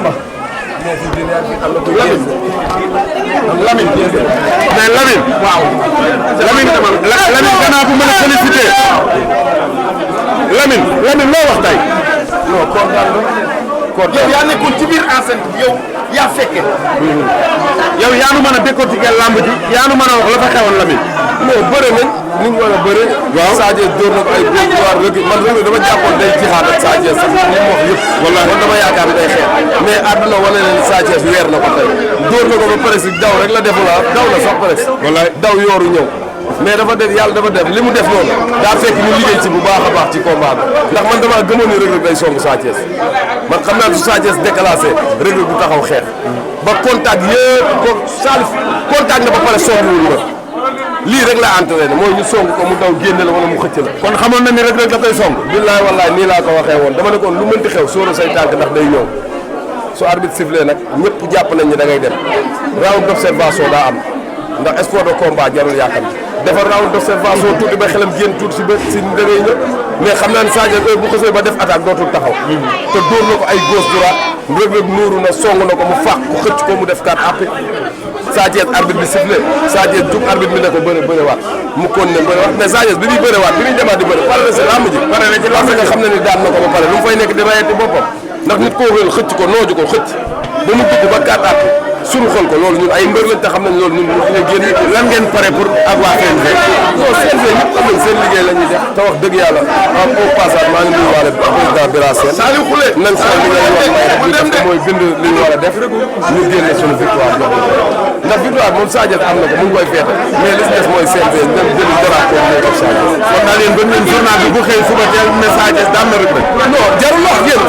Bamba. Lamine. mais Lamine. waaw Lamine gannaaw bu mën a félicité. Lamine loo wax tey. non kontaan na. yow yaa nekkoon ci biir enceinte bi yow yaa fekke. yow yaa nu mën a décortiquer lamb ji yaa nu mën a wax la fa xewoon Lamine. non bëre nañ ni mu war a bëre. waaw Sadio dóor na ko ay victoire rek man loolu dama jàppoon day jixaat ak Sadio sax li mu wax yëpp. wallaahi man dama yaakaar ne day xeex mais àdduna wane na ne Sadio weer na ko tey dóor na ko ba presque daw rek la defula daw la sax presque. wallaahi daw yooru ñëw. mais dafa def yàlla dafa def li mu def noonu daa fekk ñu liggéey ci bu baax a baax ci combat bi ndax man damaa gëmoon ni Reug Reug day song Sa Thiès man xam naa su Sa Thiès déclassé Reug Reug du taxaw xeex ba contact yëpp ko Salif contact na ba pare songuwul la lii rek la entraîné mooy ñu song ko mu daw génne la wala mu xëcc la kon xamoon na ni Reug Reug da koy song billaay wallaay nii laa ko waxee woon dama ne koon lu mënti xew sóora say tànk ndax day ñëw su arbitre sifflé nag ñëpp jàpp nañ ni da ngay dem round d'observation daa am ndax sport de combat jarul yaakaar dafa round d'observation tuuti ba xelam génn tuuti si ba si da ngay ñëw mais xam naa ne Sadio heure bu xasee ba def attaque dootul taxaw te dóor na ko ay gauche droite Reug Reug nuuru na song na ko mu fàq ko xëcc ko mu def 4 appi Sadio arbitre bi sifflé Sadio jug arbitre bi ne ko bëre waat mu kon ne bëre waat mais Sadio bi muy bëre waat bi muy demaat di bëre pare na si lamb ji pare na ci parce que xam na ni daan na ko ba pare lu mu fay nekk di rayati boppam ndax nit koo xël xëcc ko nooju ko xëcc ba mu dugg ba 4 appi suñu xol ko loolu ñun ay mbër lañ te xam nañ loolu ñun ñu génn lan ngeen pare pour ak waa CNG non CNG ñëpp xam nañ seen liggéey la ñuy def te wax dëgg yàlla au passage maa ngi nuyu waale président Bira Sène Saliou Khoulé nañ xool li ngay wax may def mooy bind li ñu war a def ñu génne suñu victoire jox ndax victoire moom Sadio am na ko mu ngi koy feete mais li si des mooy CNG dem jëli drapeau ñu jox Sadio kon naa leen ba ñun journal bi bu xëy suba teel message daan na rek non jarul wax yéen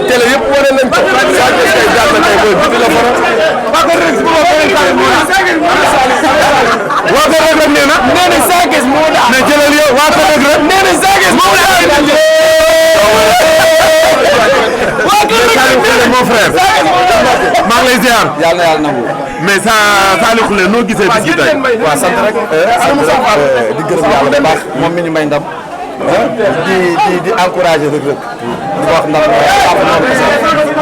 télé yëpp wane nañ ko Sadio kay daan na tey mooy biti la fara waa ko rek nee na Sa Thiès moo daan mais jëlal yow waa ko rek nee na Sa Thiès moo daan waa ko rek mon frère maa ngi lay ziar yàlla na yàlla nangu mais Saliou Khoulé noo gisee bis bi tey waaw sant rek di gërëm yàlla bu baax moom mi ñu may ndam di encouragé Reug Reug di ko wax ndax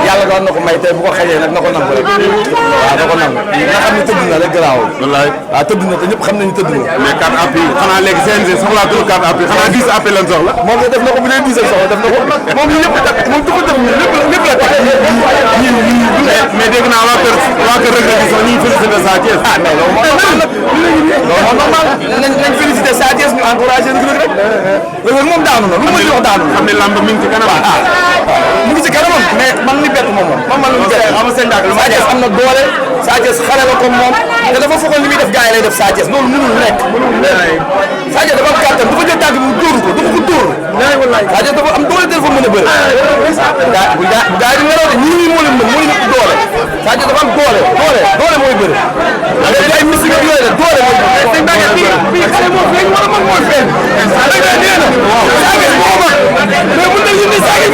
yàlla doon na ko may tey bu ko xëyee nag na ko nangu rek waaw na ko nangu nga xam ne tëdd na rek garaawul wallaay waaw tëdd na te ñëpp xam nañu tëdd na mais 4 appuis xanaa léegi CNG soxlaatul 4 appuis xanaa 10 appuis lañ soxla moom la def na ko bu dee 10 soxla def na ko moom ñëpp moom dafa def lépp la teg mais dégg naa waa kër Reug Reug sax ñu ngi félicité Sa Thiès ah mais loolu moom normal nañ félicité Sa Thiès ñu encouragé Reug Reug rek Reug Reug moom daanu na lu ma wax daanu xam ne lamb mi ngi ci kanam mu ngi ci kanamam mais man li bett moom man lu mu bett xam nga seen dàgg Sa Thiès am na doole Sa Thiès xale la comme moom te dafa foogoon li muy def gars yi lay def Sa Thiès loolu mënul nekk Sa Thiès dafa am kàttan dafa jël tànk bi mu dóor ko dafa ko dóor Sa Thiès dafa am doole dafa mën a bëri bu gars yi ngelaw de ñii moo leen mën moo leen ëpp doole Sa Thiès dafa am doole mooy bëri ay mystique yooyu la doole mooy bëri xale moom léegi wala man mooy feeñ Sa Thiès nee na Sa Thiès moo mag mais mën na yindi Sa Thiès